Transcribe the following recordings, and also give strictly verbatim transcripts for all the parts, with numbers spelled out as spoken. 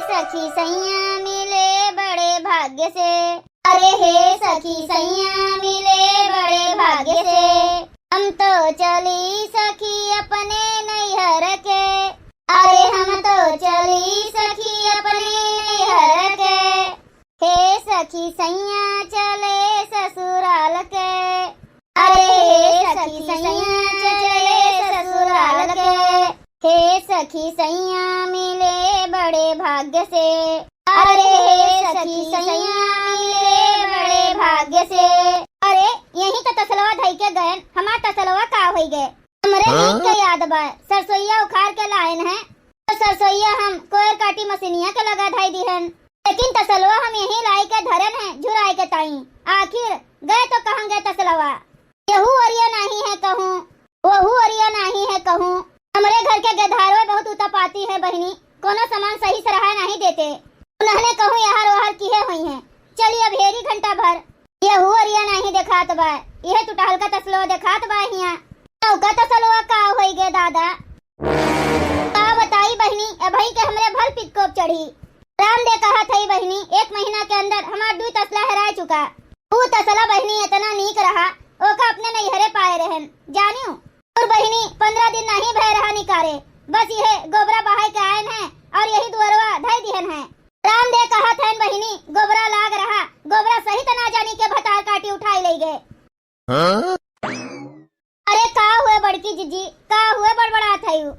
सखी सैया मिले बड़े भाग्य से, अरे हे सखी सैया मिले बड़े भाग्य से। हम तो चली सखी अपने नैहर के, अरे हम तो चली सखी अपने नैहर के। हे सखी सैया चले ससुराल के, अरे हे सखी सैया चले ससुराल के। हे सखी सैया मिले बड़े भाग्य से, अरे हे सखी सैया मिले बड़े भाग्य से। अरे यही तो तसलवा धई के गयन, हमार तसलवा का होई गए? हमरे हाँ? नीक के याद बा, सरसोईया उखाड़ के लायन है, तो सरसोईया हम कोयर काटी मशीनिया के लगा धई दिहन, लेकिन तसलवा हम यहीं लाई के धरन है झुराए के ताई। आखिर गए तो कहाँ गए तसलवा? यहू ओरिया नाही है कहूँ, वहू ओरिया नाही है कहूँ। हमरे घर के गेधारवे बहुत उतापाती है बहिनी, कोनो सामान सही से रहा नाही देते। उन्हने कहूँ यहर ओहर किहे होइहैं। चली अब हेरी घंटा भर। यहू ओरिया नाही देखात बा, यह टुटहल का तसलो देखात बा हियाँ। नौका तसलवा का होई गे दादा? का बताई बहिनी, अबहीं के हमरे भल पिकोप चढ़ी। रामदे कहत हई बहिनी, एक महीना के अंदर हमार दुई तसला हेराय चुका। ऊ तसला बहिनी इतना नीक रहा, ओका अपने नैहरे पाए रहन, जानियो। और बहिनी, पन्द्रह दिन नहीं भय रहा निकारे, बस यह गोबरा बहाय के आयन है और यही दुअरवा धई दिहन है। रामदे कहत हन बहिनी, गोबरा लाग रहा, गोबरा सहित ना जानी के भतार काटी उठाई लई गे। हाँ? अरे का हुए बड़की जिज्जी, का हुए बड़बड़ात हयू?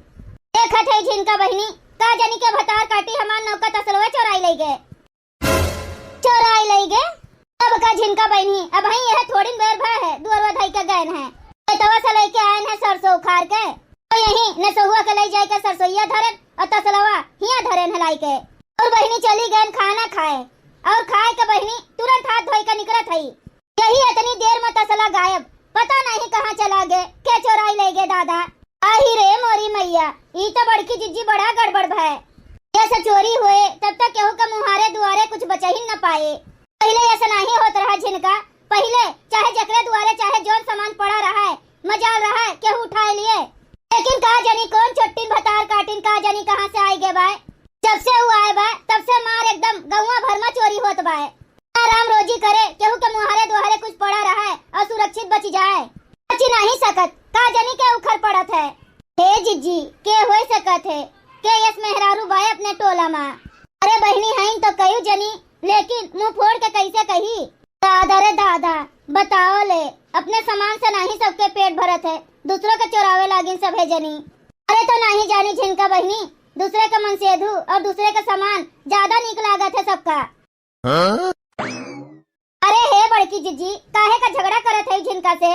देखत है झिनका बहिनी, का जानी के भतार काटी हमार नौका तसलवा चोराई लई गे। चोराई लई गे? अब का झिनका बहिनी, अबहीं यह थोड़िन बेर भय है, दुअरवा धई के गयन है। खेतवा से लई के आयन है सरसों उखाड़ के, तो यहीं नसहुआ के लई जाए के सरसोईया धरन और तसलवा हियाँ धरन है लाई के। और बहिनी चली गयन खाना खाए, और खाए के बहिनी तुरंत हाथ धोई के निकरत हई। यही इतनी देर में तसला गायब, पता नहीं कहाँ चला गे, के चोराई लई गे दादा। आही रे मोरी मैया, ई तो बड़की जिज्जी बड़ा गड़बड़ भय। यस चोरी हुए, तब तक केहू के मुहारे दुआरे कुछ बचहिन न पाए। पहिले यस नहीं होत रहा झिनका, पहिले चाहे जकरे दुआरे चाहे जौन सामान पड़ा रहा है, मजाल रहा है, केहू उठाए लिए। लेकिन का जानी कौन छोट्टिन भतार काटिन का जानी कहाँ से आए गे बाय। जब से ऊ आए बाय, तब से मार एकदम गौवा भर में चोरी होत बाय। राम रोजी करे, केहू के मुहारे दुआरे कुछ पड़ा रहा है और सुरक्षित बची जाए। बची नहीं सकत, का जानी के उखर पड़त है। हे जिज्जी, के होई सकत है, के यस मेहरारू बाय अपने टोला मा। अरे बहिनी हईन तो कयू जनी, लेकिन मुँह फोड़ के कैसे कही? दादा रे दादा, बताओ ले, अपने सामान से नहीं सबके पेट भरत है, दूसरों के चोरावे लागिन सभे जनी। अरे तो नहीं जानी झिनका बहिनी, दूसरे के मनसेधु और दूसरे के सामान ज्यादा नीक लागत है सबका। हाँ? अरे हे बड़की जिज्जी, काहे का झगड़ा करत है झिनका से?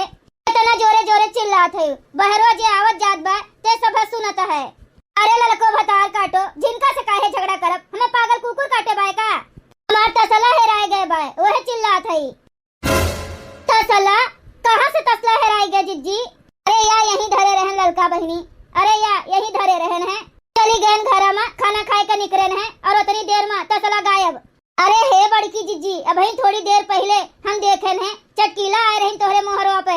इतना जोरे जोरे चिल्लात है, बहरो जे आवत जात बा, ते सब सुनत है। अरे ललको भतार काटो, झिनका से काहे झगड़ा करब? हमें पागल कुकुर काटे बाय का? हमार तसला हेराए गए बाय, वह चिल्लात है। तसला? कहाँ से तसला हेराए गए जिज्जी? अरे या यहीं धरे रहन ललका बहिनी, अरे या यहीं धरे रहन है। चली गयन घरा मा, खाना खाए के निकरन है और उतनी देर मा तसला गायब। अरे हे बड़की जिज्जी, अबहीं थोड़ी देर पहिले हम देखेन है, चटकीला आए रहिन तोहरे मोहरवा पे।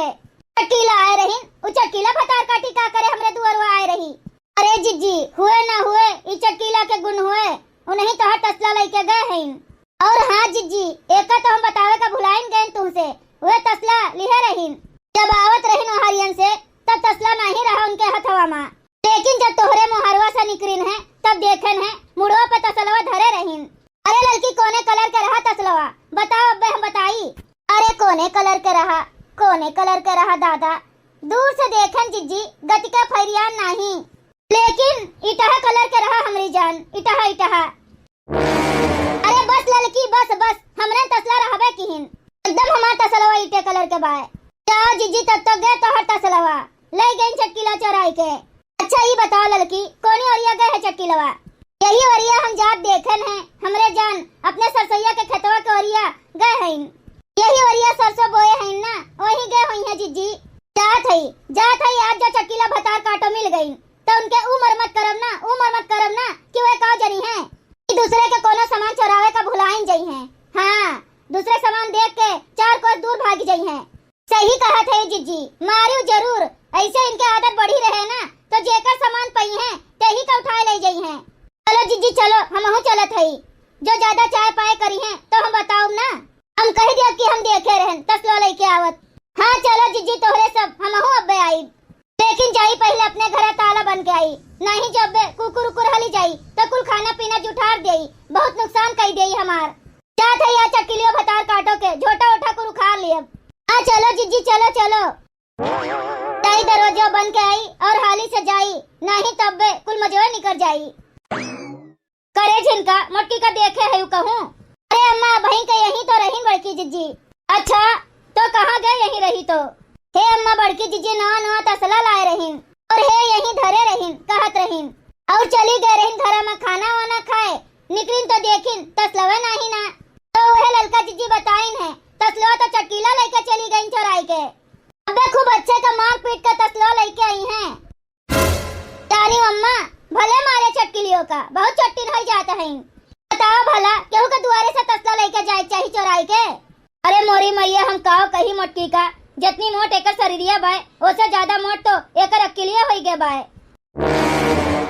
चटकीला आए रहिन, उ चटकीला भतार काटी का करे हमरे दुअरवा आए रही। अरे जिज्जी, हुए ना हुए, ई चटकीला के गुण हुए, उन्हीं तोहर तसला लइके गए हईन। और हाँ जिज्जी, एका तो हम बतावे का भुलाइन गए तुमसे, वह तसला लिहे रहीन। जब आवत रहीन ओहरियन से, तब तसला नहीं रहा उनके हथवा मा, लेकिन जब तोहरे मोहरवा से निकरीन है, तब देखेन है, मुड़वा पे तसलवा धरे रहीन। अरे ललकी, कोने कलर के रहा तसलवा? बताओ, अब्बे हम बताई। अरे कोने कलर के रहा, कोने कलर के रहा दादा? दूर से देखेन जिज्जी, गतिका फरियान नाही, लेकिन इटहा कलर के रहा हमरी जान, इटहा, इटहा। अरे बस ललकी, बस, बस, हमरे तसला रहबे किहिन। एकदम हमार तसलवा इटे कलर के बाय। जाओ जिज्जी, तब तो गए तोहर तसलवा, ले गई चटकीला चोराई के। अच्छा, ई बताओ ललकी, कोनी ओरिया गए है चटकीलवा? यही ओरिया हम जात देखेन है, हमरे जान, अपने सरसोईया के खेतवा के ओरिया गए हईन। यही ओरिया सरसों बोए हईन ना, वही गए होइहैं जिज्जी। जात हई, जात हई, आज जो चटकीला भतार काटो मिल गईन, तो उनके ऊ मरमत करब ना, ऊ मरमत करब ना कि वे का जनिहैं कि दूसरे के कोनो सामान चोरावे का भुलाइन जइहैं। हाँ, दूसरे सामान देख के चार कोस दूर भाग जइहैं। सही कहत है जिज्जी, मारियो जरूर, ऐसे इनके आदत बढ़ी रहे ना, तो जेकर सामान पइहैं, तेही का उठाए ले जइहैं। तो तो जिज्जी चलो, हमहू चलत हई। जो ज्यादा चाय पाए करिहें तो हम बताउब ना। हम कहि दिया कि हम देखे रहन तसलो लइके आवत। हाँ चलो जिज्जी, तोहरे सब, हमहू अब्बे आइब। लेकिन जाई पहिले अपने घरा ताला बन के आई, नहीं जो अब्बे कुकुर उकुर हली जाई तो कुल खाना पीना जुठार देई, बहुत नुकसान कई देई हमार। जात है या चटकिलियो भतार काटो के झोटा ओटा कुल उखाड़ लियब। हाँ चलो जिज्जी, चलो चलो। ताई दरवाजा बन के आई और हाली से जाई, नहीं तब्बे कुल मजवा निकर जाई। करे झिनका, मोटकी का देखे है कहूँ? अरे अम्मा, अबहीं के यहीं तो रहीन बड़की जिज्जी। अच्छा, तो कहाँ गए यहीं रही तो? हे अम्मा, बड़की जिज्जी नवा नवा तसला लाए रहीन और हे यहीं धरे रहीन, कहत रहीन और चली गए रहीन घरा में खाना वाना खाए। निकलिन तो देखिन तसलवे नाही ना। तो वह ललका जिज्जी बताइन है, तसलवा तो चटकीला लइके चली गईन चोराई के। अबे खूब अच्छे का मार पीट के तसलो लइके आई हैं। जानी अम्मा, भले मारे चटकिलियो का, बहुत चट्टिन होई जात हैं। बताओ भला, केहू के दुआरे से तसला लइके जाए चाही चोराई के? अरे मोरी मैया, हम काव कही मोटकी का, जतनी मोट एकर शरीरिया बाय, ओसे ज्यादा मोट तो एकर अक्किलिया होई गए बाय।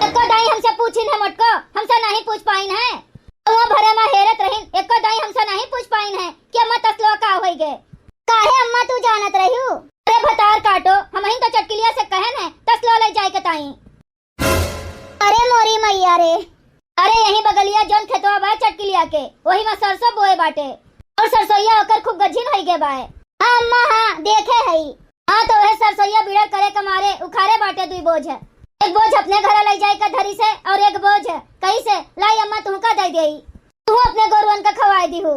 एको दाई हमसे पूछिन है मोटको, हमसे नहीं पूछ पाइन है। तो वो भरे में हेरत रहिन, एको दाई हमसे नहीं पूछ पाइन है कि अम्मा तसलो का होई गए। काहे अम्मा तू जानत रहियो? अरे भतार काटो, हमहिन तो चटकिलिया से कहन है, तसलो ले जाए के ताई। अरे मोरी मैया रे। अरे यही बगलिया जौन खेतवा बा चटकिलिया के, वही में सरसों बोए बाटे। और सरसोइया ओकर खूब गझिन होई गए बाए। हाँ अम्मा, हाँ, देखे हई। हाँ तो वह सरसोइया बीड़र करे के मारे उखारे बाटे दुई बोझ। एक बोझ अपने घरे ले जाए के धरी से और एक बोझ कहीं से लाई अम्मा तुहका दे देई। तू अपने गोरुअन का खवाए दिहू।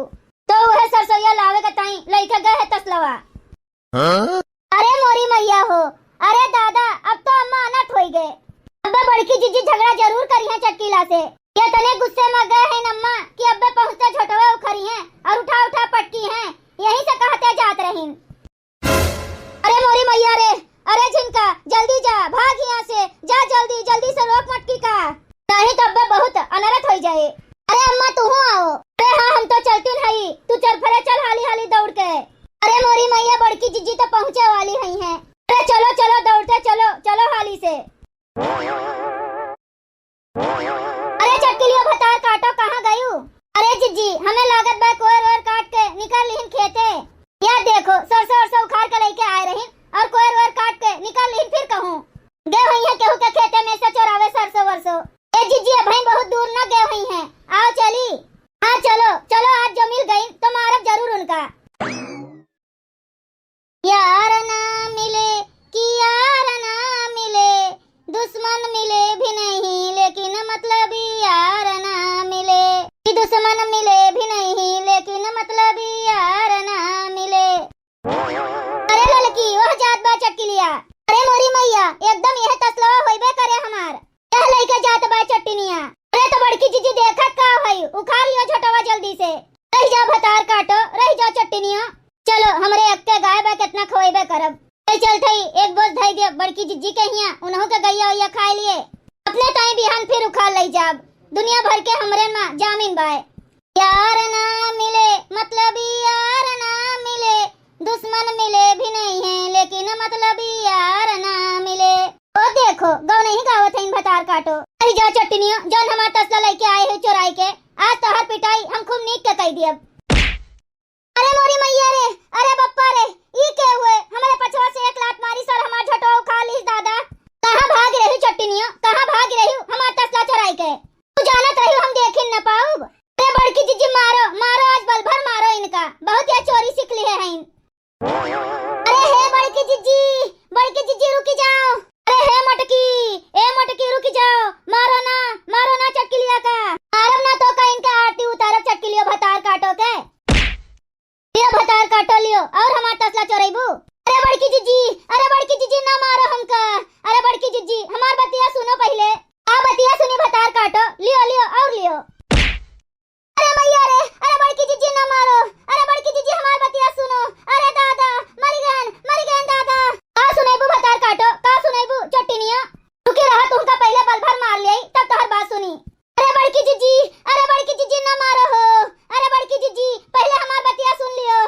तो वह सरसोइया लावे के ताई लइके गए है तसलवा। हाँ? अरे मोरी मैया हो, अरे दादा, अब तो अम्मा अनट होई गए। अब बड़की जिज्जी झगड़ा जरूर करी है चटकीला से। ये तने गुस्से में गए हैं अम्मा कि अब्बे पहुँचते झोटवे उखरी हैं और उठा उठा पटकी हैं। यहीं से कहते जात रहीन। अरे मोरी मैया रे, अरे झिनका, जल्दी जा, भाग यहाँ से, जा जल्दी, जल्दी से रोक मटकी का। नहीं तो अब्बे बहुत अनरथ होई जाए। अरे अम्मा, तू हो आओ। अरे हाँ, हम तो चलतीन हई, तू चल, फरे चल हाली हाली दौड़ के। अरे मोरी मैया, बड़की जिज्जी तो पहुँचे वाली हई हैं। अरे चलो चलो, दौड़ते चलो, चलो हाली से। अरे चटकिलियो भतार काटो, कहाँ गयू? अरे जिज्जी, हमें लागत बा कोयर ओयर काट के निकाल लिहिन खेते। या देखो, सरसों वरसों उखाड़ के लेके आए रही और कोयर ओयर काट के निकाल लिहिन फिर कहूँ। गए हुई हैं केहू के खेते में से चोरावे सरसों वरसों। ए जिज्जी, अबहीं बहुत दूर न गए हुई हैं, आओ चली। हाँ चलो, चलो, आज जो मिल गई तो मारब जरूर उनका। यार ना मिले कि यार ना मिले, दुश्मन मिले भी नहीं लेकिन मतलबी यार ना मिले, कि दुश्मन मिले भी नहीं लेकिन मतलबी यार ना मिले। अरे ललकी, वह जात बा चटकिलिया। अरे मोरी मैया, एकदम यह तसलवा होइबे करे हमार। यह लइके जात बा चट्टिनिया। अरे तो बड़की जिज्जी देखत का होई, उखाड़ लियो झोटवा जल्दी से। रहि जा भतार काटो, रहि जा चट्टिनिया। चलो, हमरे अक्के गाय बा, केतना खवइबे करब। चल चलत हई, एक बोझ धई दे बड़की जिज्जी के हियाँ, उनहू के गइया वइया खाए लिए। अपने ताई बिहान फिर उखाड़ लई जाब। दुनिया भर के हमरे मा जामिन बाय। यार ना मिले, मतलबी यार ना मिले, दुश्मन मिले भी नहीं है, लेकिन मतलबी यार ना मिले। ओ देखो, गौ नहीं गावत है इन भतार काटो। अरे जा चट्टिनियो, जौन हमार तसला लइके आए हो चोराई के, आज तोहार पिटाई हम खूब नीक के कई दियब। अरे मोरी मैया रे, अरे बप्पा रे, ई के हुए? हमरे पछवा से एक लात मारी सर, हमार झोटवा उखाड़ लीस दादा। कहाँ भाग रही चट्टिनियो, कहाँ भाग रही हमार तसला चोराई के? तू जानत रही हम देखिन न पाउब। अरे बड़की जिज्जी मारो, मारो, आज बल भर मारो इनका, बहुत ये चोरी सीख लिए हैं। अरे हे बड़की जिज्जी, बड़की जिज्जी रुकी जाओ। अरे हे मोटकी, ए मोटकी रुकी जाओ, मारो ना, मारो ना चटकिलिया का। मारब ना तो का इनका आरती उतारब चटकिलियो भतार काटो के। लियो भतार काटो लियो, और हमार तसला चोरैबू। अरे बड़की जिज्जी, अरे बड़की जिज्जी ना मारो हमका। अरे बड़की जिज्जी, हमार बतिया सुनो पहिले। आ बतिया सुनी भतार काटो, लियो लियो और लियो। अरे मैया रे, अरे बड़की जिज्जी ना मारो, अरे बड़की जिज्जी हमार बतिया सुनो, अरे दादा, मरी गहन, मरी गहन दादा। का सुनैबू भतार काटो, का सुनैबू चट्टिनिया? रुकी रहा, तुमका पहिले बल भर मार लियाई, तब तोहर बात सुनी। अरे बड़की जिज्जी, अरे बड़की जिज्जी ना मारो हो, अरे बड़की जिज्जी पहिले हमार बतिया सुन लियो।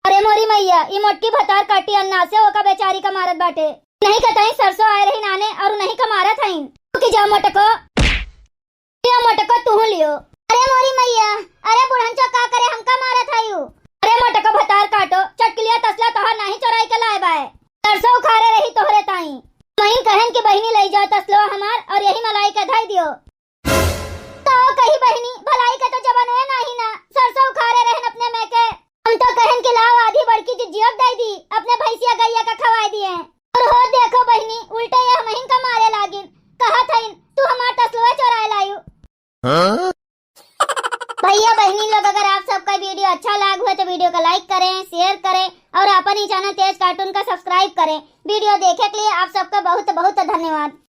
अरे मोरी मैया, ई मोटकी भतार काटी अन्ना से ओका बेचारी का मारत बाटे। नहीं कतई सरसों आए रही नाने और नहीं का मारत हईन। रुकी जा मोटको। अरे मोरी मैया, अरे बुढ़नचो का करे हमका मारत हयू? अरे मोटको भतार काटो, चटकिलिया तसला तोहर नाही चोराई के लाए बाए। सरसों उखारे रही तोहरे ताई। महीन कहन कि बहिनी लई जाओ तसलो हमार और यही मलाई के धई दियो। तो कही बहिनी, भलाई के तो जबनुए नाही ना, सरसों उखारे रहन अपने में के। हम तो कहन कि लाओ आधी बड़की जिज्जियो के दई दी, अपने भैंसिया गैया का खवाए दिए। और हो देखो बहिनी, उल्टे यह महीन का मारे लागिन, कहत हइन, "तू हमार तसलुआ चोराए लायू।" हाँ? भैया बहिनी लोग, अगर आप सबका video अच्छा लाग हुए तो video का like करें, share करें और अपन ही channel तेज cartoon का subscribe करें। Video देखे के लिए आप सबका बहुत बहुत धन्यवाद।